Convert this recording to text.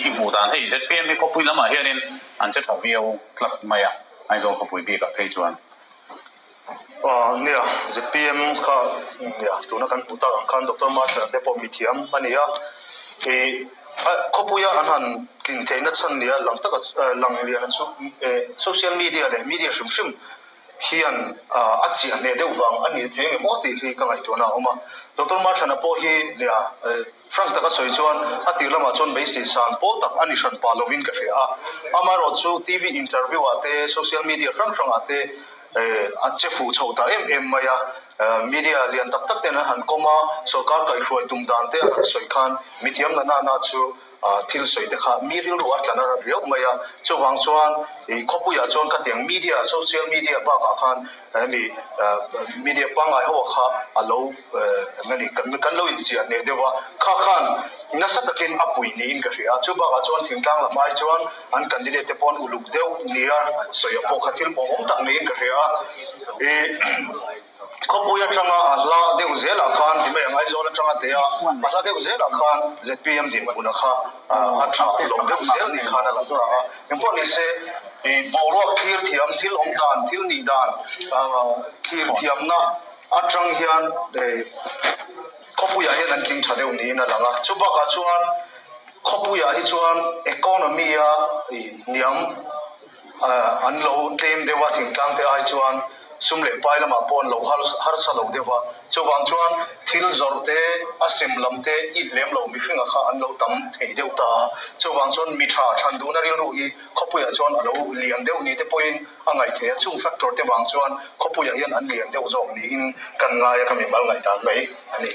i hmuh dan hei zpm hi khawpui lamah hianin an che tha viau tlat mai a, Aizawl khawpui bikah phei chuan. Nia, zpm kha nia tuna kan hmuh tak ang khan Doctor Marshall te pawh mithiam a ni a, ih khawpuia an han tlin theihna chhan nia lang taka lang liana chu social media leh media hrim hrim hian a chiah hneh deuh vang a ni thei nge maw tih hi ka ngaihtuahna a awm a. Doctor Marshall-a pawh hi nia Frank taka sawi chuan a tir lamah chuan beisei san pawl tak a ni hran pah lovin ka hria a. Amaherawh chu TV interview ah te, social media hrang hrangah te a che fuh chho ta em em mai a. Media lian tak tak ten an han kawm a, sorkar kaihhruai tum dan te a han sawi khan mithiam na na na chu thil sawi te kha mi rilru a tlan a rat riau mai a. Chuvang chuan khawpuiah chuan khatiang media, social media bakah khan hemi media pangngai ho kha a lo eng a ni kan lo inchiah hneh deuh a, kha khan nasa takin a pui niin ka hria a, chu bakah chuan thingtlang lam ai chuan an candidate te pawh an uluk deuh nia sawi a pawh kha thil pawhawm tak niin ka hria a, ih khawpui atanga a hla deuh zelah khan ti mai ang Aizawl atanga teh a, a hla deuh zelah khan zpm dinhmuna kha a tha lo deuh zel ni khan a lang ta a, engpawh ni se ih boruak thlir thiam thil awm dan thil nih dan thlir thiamna Atang hian khawpuiah hian an tling tha deuh niin a lang a, chu bakah chuan khawpuiah hi chuan economy a hniam an lo tlem deuh a, thingtlang te ai chuan sum leh pai lamah pawh an lo harsa lo deuh a, chuvang chuan thil zawrh te a sem lam te it lem lo mihringa kha an lo tam thei deuh ta a, chuvang chuan mi tha thlan duhna rilru hi khawpuiah chuan a lo lian deuh ni te pawhin a ngaih thei a, chung factor te vang chuan khawpuiah hian an lian deuh zawk niin kan ngai a, ka mimal ngaihdan mai a ni.